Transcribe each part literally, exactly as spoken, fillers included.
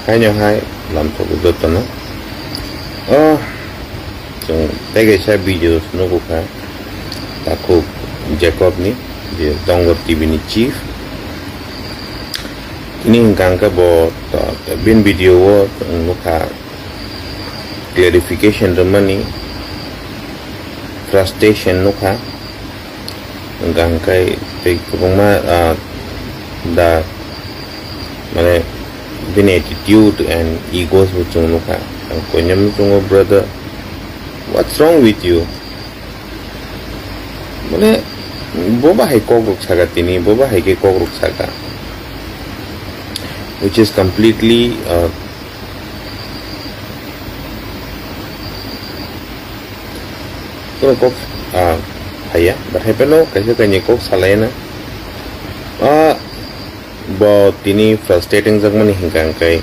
Haino hai lamsogo jotono. O chwng tei kaisa video nugo kha takhuk Jacob ni, je Dongor T V ni chief. Tini hwnkha hwnkhe bo to, to bini video o chwng nukha clarification rwmani, frustration nukha. Hwnkha hwnkhe tei kwbangma, ah, da, mane, bini attitude and egos bo chwng nukha. Ang koinwi muchungo, "Brother, what's wrong with you?" Mane, bo bahai kok rok saka tini, bo bahai khe kok rok saka. Which is completely, uh, Kono kok, ah, phaiya, but hai phano kaisa kainwi kok salaina. Ah, bo tini frustrating jakmani hwnkha hwnkhe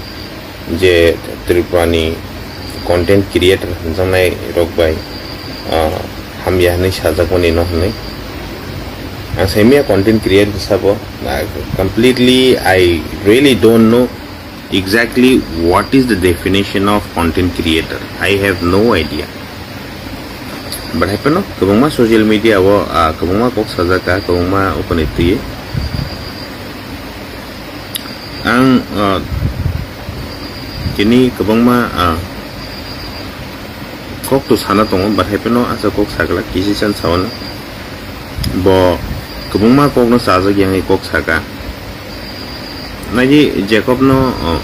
je Tripura ni content creator hwnjaknai rok bai, ah, hamya hwnwi sajakmani no hwnwi. Ang saimanya content creator sabo, ah, completely I really don't know exactly what is the definition of content creator? I have no idea. But hai phano kwbangma social media o, ah, kwbangma kok sajak kha, kwbangma openly twi. Ang, ah, tini kwbangma, ah, kok to sana tongo, but hai phano asa kok sagla kisi chan sawana. Bo kwbangma kokno chajak yangwi kok saka. Naidi Jacob no, o,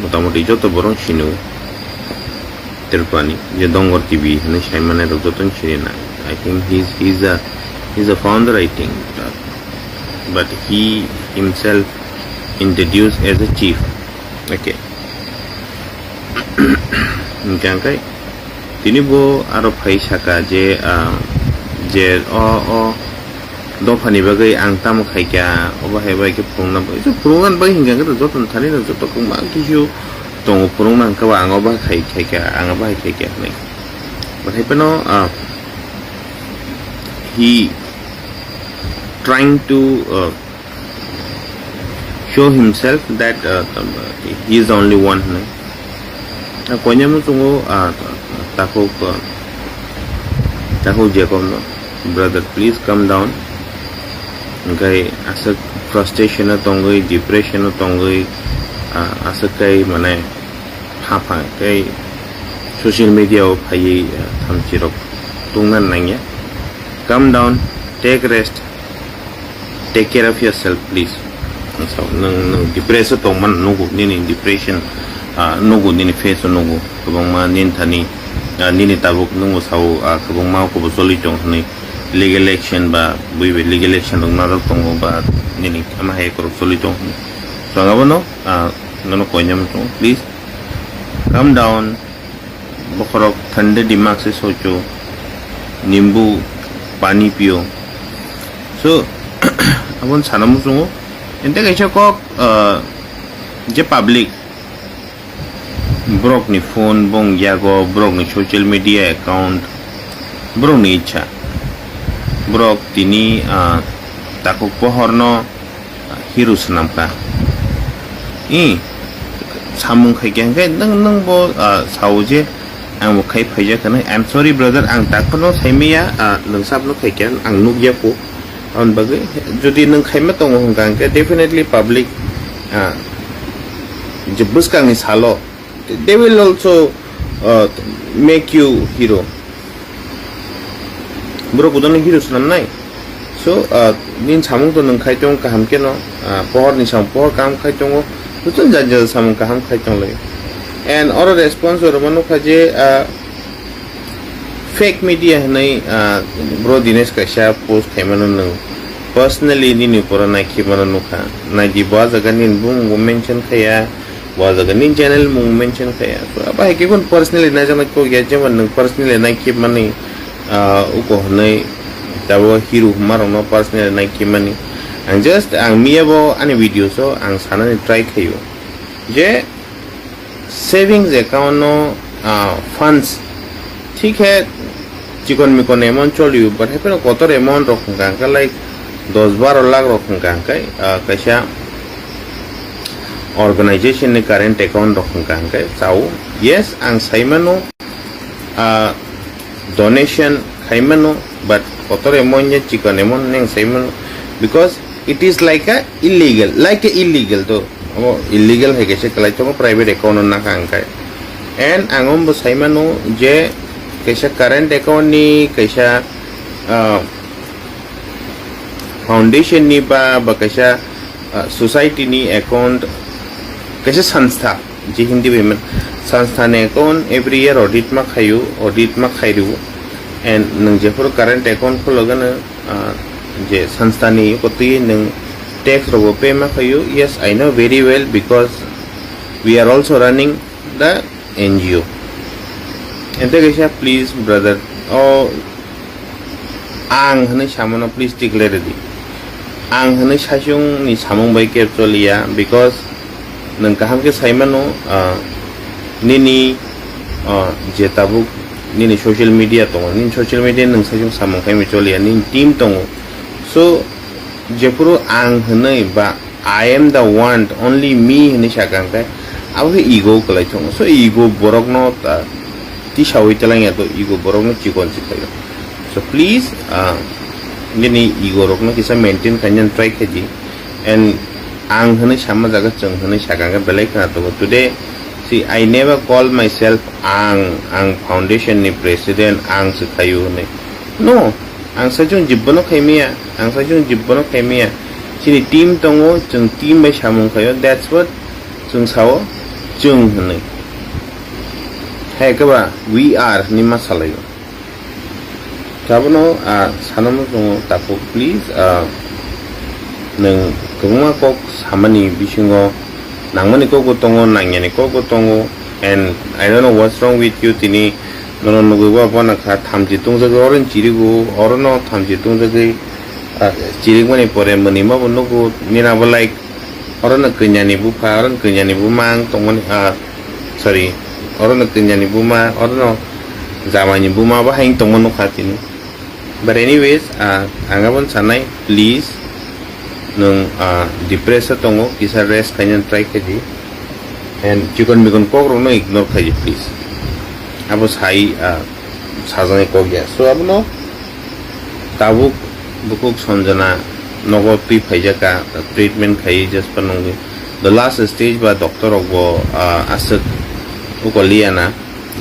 motamoti joto borok sino. Tripura ni je Dongor T V hinwi sai mane rok joto ni sino na. I think he's, he's a, he's a founder, I think. But he himself introduced as a chief. Okay. Hingke ang kai Tini bo aro phai saka je, ah, je o, o dophani bagwi ang tamo khaikha, obo hai bai khe phurungna bagwi. Je phurungna bagwi hingkha khe joto thani no joto kwbang khe tongo, phurungna hingkha ba ang obo hai khai, khaikha, ang obo hai khaikha hinwi. Bo hai phano, ah, he trying to, ah, show himself that, uh, he is the only one hinwi. Ah, koinwi muchungo, ah, takhuk, ah, takhuk Jacob no, "Brother, please come down." Hingke aswk frustration o tongwi, depression o tongwi, ah, aswk kai mane pha pha kai social media o phaiwi, ah, thamchi rok tungna nangya. "Come down, take rest." Take care of yourself, please. Ang sao, nwng, nwng depress o tongmano nugo, nini depression, ah, nugo, nini face o nugo. Kwbangma nini thani, ah, nini tabuk nwng sao, ah, kwbangma kobor choli tong hinwi legal action ba, buibai legal action rok najak tongo ba, nini ama hai korok choli tong hinwi. So, ang abono, ah, nono koinai muchungo, please, calm down. Bokhorok thande dimak se socho, nimbu pani pio. So, abon sana muchungo. Ente kaisa kok, ah, je public, borok ni phone bong yago, borok ni social media account, borok ni ichha. Borok tini, ah, takhuk pohor no hero swnam kha. I samung khai khe hwnkhe nwng, nwng bo, ah, sao je ang bo khai phaijak hinwi. I'm sorry brother, ang tak phano saimaya, ah, nwng sabno khai khe ang nukya kho. Aboni bagwi jodi nwng khaima tongo hwnkha hwnkhe definitely public, ah, je bwskangni salo they will also, uh, make you hero. Borok bodolni hero swnamnai. So, uh, nini samung to nwng khai tongo kaham khe no, uh, pohor ni samung pohor kaham khai tongo, joto jat jat samung kaham khai tong lai. And oro response rwma nukha je, uh, fake media hinwi, ah, bro Dinesh kaisa post khaimano nwng personally nini uporo naikhe mano nukha. Naidi bo ah jaga nini bumung bo mention khaiya, bo ah jaga nini channel mung mention khaiya. So, abo hai khe personally naijaknai kok ya, jemon nwng personally naikhe mani, ah, uko hinwi tabo hero hwnmarokno personally naikhe mani. Ang just, ang miya bo ani videos o ang sanani try khaio je, savings account no, ah, funds thik khe chikon mikon amount choliu, but hai phano kotor amount rok hwnkha hwnkhe like dos baro lakh rok hwnkha hwnkhe, ah, kaisa, organization ni current account rok hwnkha hwnkhe chao. Yes, ang saimano, ah, donation khaimano, but kotor amount ya chikon amount neng saimano, because it is like a illegal, like a illegal to, abo illegal hai kaisa kwlai tongo private account no nakha hwnkhe. And ang ombo saimano je kaisa current account ni kaisa, ah, foundation ni ba, ba kaisa, ah, society ni account, kaisa sanstha, je Hindi bai man, sanstha ni account every year audit ma khaio, audit ma khairwo, and nwng jephuru current account khulogano, ah, je sanstha ni kotwi nwng tax rogo pay ma khaio. Yes, I know very well, because we are also running the N G O. Ente kaisa, please brother, o ang hwnwi samano please declare di. Ang hwnwi saichung ni samung bai kebo choliya, because nwng kaham khe saimano, ah, nini, ah, je tabuk nini social media tongo, nini social media nwng saichung samung khaimwi choliya, nini team tongo. So, jephuru ang hwnwi ba I am the one, only me hwnwi sakha hwnkhe, abo khe ego kwlai thung. So ego borokno ta tisawi twlangya to, ego borokno chikon si khaio. So please, ah, nini ego rokno kisa maintain khaina try khaidi. And ang hwnwi sama jaga chwng hwnwi sakha hwnkhe belai khna tongo. Today, see, I never call myself ang, ang foundation ni president, ang se khaio hwnwi. No, ang saichung jibbono khaimaya, ang saichung jibbono khaimaya. Chini team tongo, chwng team bai samung khaio, that's what chwng sao, chwng hwnwi. Hai khe ba, we are hwnwi ma salaio. Abono, ah, sanamo chwngo takhuk, please, ah, nwng kwbangma kok samani bisingo nangmani kokbo tongo, nangyani kokbo tongo, and I don't know what's wrong with you, tini nono nugwi bo bono kha thamchi tungjagwi oro chirigo, orono thamchi tungjagwi, ah, chirikmani pore mwnwima bo nugo, nina bo like, orono kanyani bupha, orono kanyani buma ang tongmani, ah, sorry, orono kanyani buma, orono jamaini buma bo hai tongma nukha tini. But anyways, ah, ang aboni sanai, please, nwng, ah, depress o tongo, kisa rest khaina try khaidi. And chikon mikon kok rokno ignore khaidi, please. Abo sai, ah, sajani kok ya. So, abono tabuk bukuk Sanjana nogo twi phaijaka, treatment khai just pa nungwi. The last stage ba doctor rok bo, ah, aswk ukoliya na.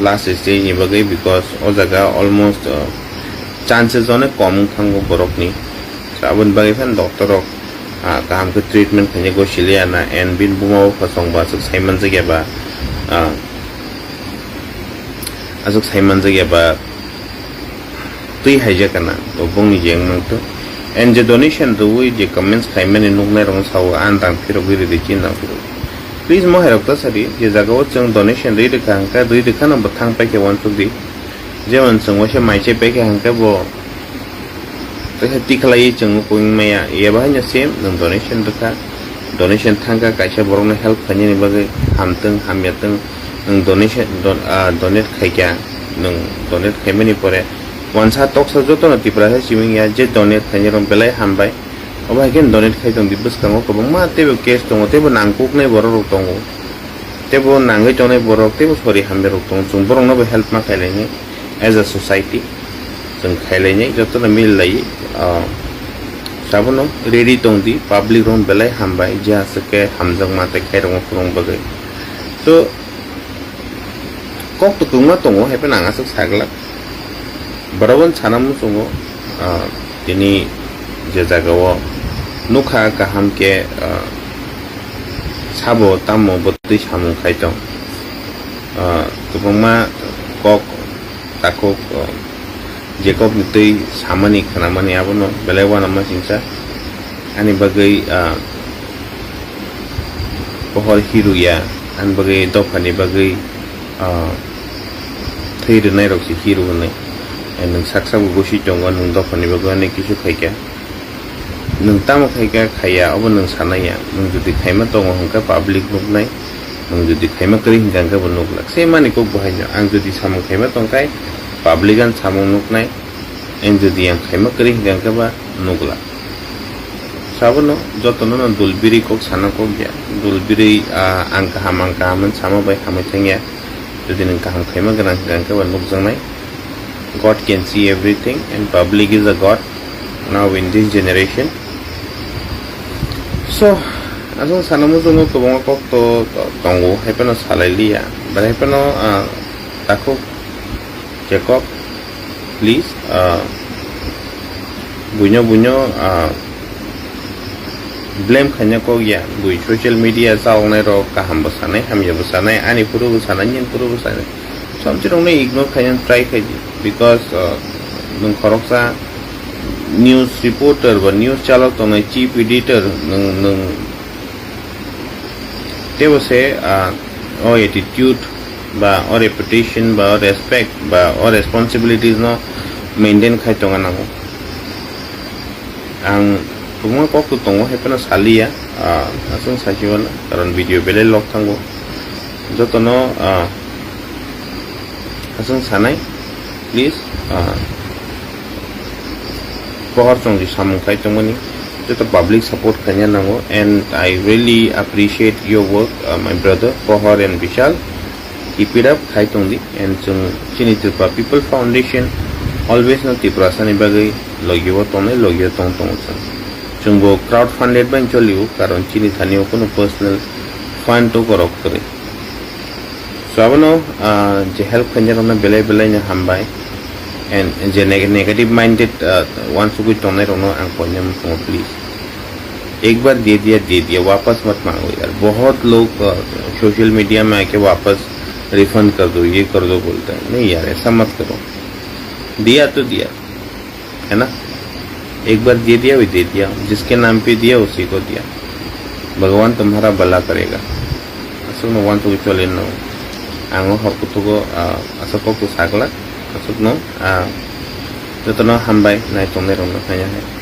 Last stage ni bagwi, because o jaga almost, uh, chances onek kom wng thango borokni. So, aboni bagwi phano doctor rok, ah, kaham khe treatment khaina gosiliya na, and bini buma bo phasong ba aswk sai manjakya ba, ah, aswk sai manjakya ba twi haijak kana, to bongni je wng mangtwi. And je donation rwui je comments khaimani nuknai rokno sao, ang dang phirogwi rwdi, chini dang phirogwi. Please, mo hai rok ta sadi, je jaga o chwng donation rwi rwkha, hwnkhe rwi rwkha no bwthang paikhe uansukdi. Jemon chwng waisa mai chai paikha, hwnkhe bo kaisa tikhlaiwi chwng nukhung maya, eba haino same nwng donation rwkha, donation thangkha, kaisa borokno help khainani bagwi hamtwng hamyatwng, nwng donation, don-, ah, donate khaikha, nwng donate khaimani pore wansa toksa jotono Tiprasa simi wngya, je donate khainai rok belai hambai. Obo hai khe donate khai tongdi, bwskango kwbangma teibo case tongo, teibo nangkuknai borok rok tongo, teibo nangwi tongnai borok, teibo sori hamya rok tongo, chwng borokno bo help ma khailainai as a society, chwng khailainai jotono mil lai, ah, sabono ready tongdi, public rok belai hambai, je aswk khe hamjakma tei khairokma phwrwng bagwi. So, kok to kwbangma tongo, hai phano ang aswk saglak. Borok bo sana muchungo, ah, tini je jaga o nukha kaham khe, ah, sabo tamo bo twi samung khai tong. Ah, kwbangma kok takhuk, ah, je kok ni twi samani khnamani abono belai uanama singsa. Ani bagwi, ah, pohor hiru ya, ani bagwi dophani bagwi, ah, thwi rwnai rok se hiru hwnwi. Eh, nwng sak sak bo gosi tongo, nwng dophani bagwi ani kisu khaikha. Nwng tamo khaikha, khaiya, obo nwng sanai ya. Nwng jodi khaima tongo hwnkhe public nuknai, nwng jodi khaima kwrwi hwnkha hwnkhe bo nuklak. Se mani kok bo haino, ang jodi samung khaima tongkhai, public ani samung nuknai, ang jodi ang khaima kwrwi hwnkha hwnkhe ba nuklak. Sabono jotono no dul biri kok sana kok ya. Dul biri, ah, ang kaham, ang kaham hin sama bai hamwi thangya. Jodi nwng kaham khaima gwnang hwnkha hwnkhe bo nukjaknai. God can see everything and public is a God now in this generation. So, aswk sana muchungo kwbangma kok to, to tongo, hai phano salai liya. Bai hai phano, ah, takhuk Jacob, please, ah, buino, buino, ah, blame khaina kok ya, bui social media chaloknai rok kaham bo sanai, hamya bo sanai, ani phuru bo sanai, nini phuru bo sanai. Somchirokno ignore khaina try khaidi, because, ah, nwng khoroksa news reporter ba news chalok tongnai chief editor, nwng, nwng teibo se, ah, o attitude ba o reputation ba o respect ba o responsibilities no maintain khai tonga nango. Ang kwbangma kok to tongo, hai phano saliya, ah, aswk saimano, karon video belai log thango. Jotono, ah, aswk sanai, please, ah, pohor chongji samung khai tongmani, joto public support khaina nango, and I really appreciate your work, uh, my brother, Pohor and Bishal. Keep it up, khai tongdi, and chwng chini Tripura People Foundation always no Tiprasani bagwi logio tongnai, logio tong tongo chwng. Chwngbo crowd funded bai cholio, karon chini thani o kuno personal fund to korok kwrwi. So abono, ah, je help khainai rokno belai belai no hambai. And je neg-, negative minded, ah, uansugwi tongnai rokno ang koinai muchungo, please. Ek bar diye diya, diye diya, wapas mat mango yaar. Bahut log, ah, social media mein aake wapas refund kar do, ye kar do bolte hain. Nahi yaar, aisa mat karo. Diya to diya. है ना? एक बार दे दिया, वही दे दिया। जिसके नाम पे दिया, उसी को दिया। भगवान तुम्हारा भला करेगा। Aswkno uansugwi choli no. Ang o hor kuthugo, ah, aswk kok to saglak. Aswkno, ah, jotono hambai nai tongnai rokno, haiya hai.